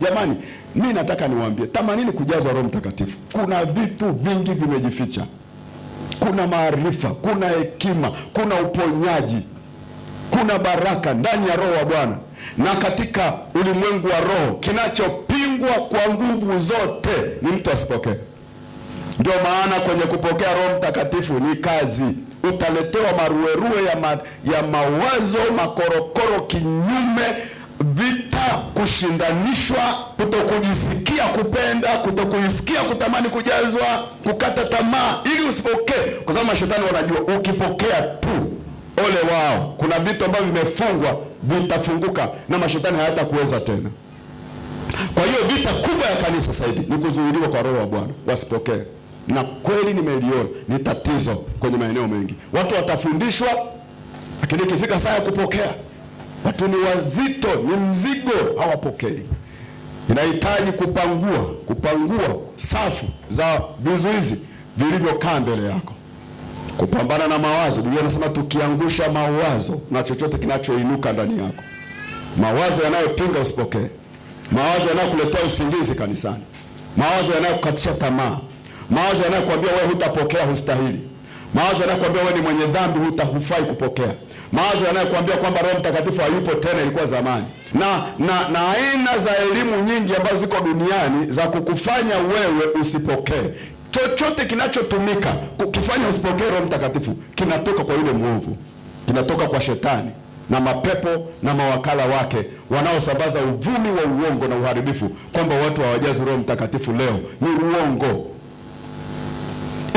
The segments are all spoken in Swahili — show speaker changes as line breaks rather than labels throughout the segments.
Jamani, mi nataka niwaambie, tamanini kujazwa Roho Mtakatifu. Kuna vitu vingi vimejificha, kuna maarifa, kuna hekima, kuna uponyaji, kuna baraka ndani ya Roho wa Bwana. Na katika ulimwengu wa roho, kinachopingwa kwa nguvu zote ni mtu asipokee. Ndio maana kwenye kupokea Roho Mtakatifu ni kazi. Utaletewa maruerue ya mawazo, makorokoro, kinyume, vita, kushindanishwa, kutokujisikia kupenda, kutokujisikia kutamani kujazwa, kukata tamaa, ili usipokee, kwa sababu mashetani wanajua ukipokea tu, ole wao. Kuna vitu ambavyo vimefungwa vitafunguka na mashetani hayatakuweza tena. Kwa hiyo vita kubwa ya kanisa sasa hivi ni kuzuiliwa kwa Roho wa Bwana wasipokee, na kweli nimeliona ni tatizo kwenye maeneo mengi. Watu watafundishwa, lakini ikifika saa ya kupokea watu ni wazito, ni mzigo, hawapokei. Inahitaji kupangua safu za vizuizi vilivyokaa mbele yako, kupambana na mawazo. Biblia inasema tukiangusha mawazo na chochote kinachoinuka ndani yako, mawazo yanayopinga usipokee, mawazo yanayokuletea usingizi kanisani, mawazo yanayokukatisha tamaa, mawazo yanayokuambia wewe hutapokea, hustahili, mawazo yanayokuambia wewe ni mwenye dhambi, hufai kupokea, mawazo yanayokuambia kwamba Roho Mtakatifu hayupo tena, ilikuwa zamani, na aina za elimu nyingi ambazo ziko duniani za kukufanya wewe usipokee. Chochote kinachotumika kukifanya usipokee Roho Mtakatifu kinatoka kwa yule mwovu, kinatoka kwa shetani na mapepo na mawakala wake wanaosambaza uvumi wa uongo na uharibifu kwamba watu hawajazwi Roho Mtakatifu leo. Ni uongo,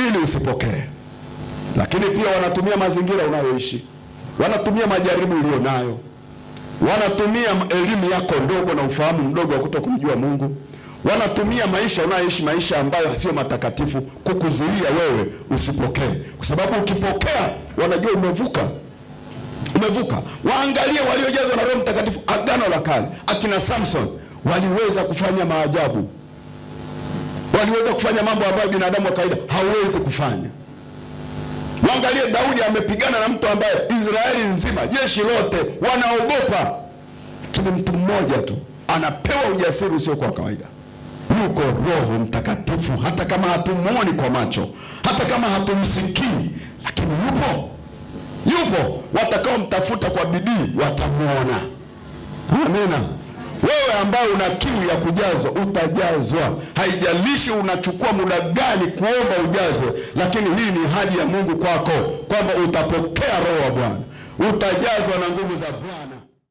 ili usipokee. Lakini pia wanatumia mazingira unayoishi, wanatumia majaribu ulionayo, wanatumia elimu yako ndogo na ufahamu mdogo wa kutokumjua Mungu, wanatumia maisha unayoishi, maisha ambayo sio matakatifu, kukuzuia wewe usipokee, kwa sababu ukipokea wanajua umevuka. Umevuka. Waangalie waliojazwa na Roho Mtakatifu Agano la Kale, akina Samson waliweza kufanya maajabu, waliweza kufanya mambo ambayo binadamu wa kawaida hawezi kufanya. Waangalie Daudi amepigana na mtu ambaye Israeli nzima, jeshi lote wanaogopa, lakini mtu mmoja tu anapewa ujasiri usio kwa kawaida. Yuko Roho Mtakatifu, hata kama hatumuoni kwa macho, hata kama hatumsikii, lakini yupo. Yupo. Watakaomtafuta kwa bidii watamuona. Amina. Wewe ambaye una kiu ya kujazwa utajazwa. Haijalishi unachukua muda gani kuomba ujazwe, lakini hii ni ahadi ya Mungu kwako kwamba utapokea Roho wa Bwana, utajazwa na nguvu za Bwana.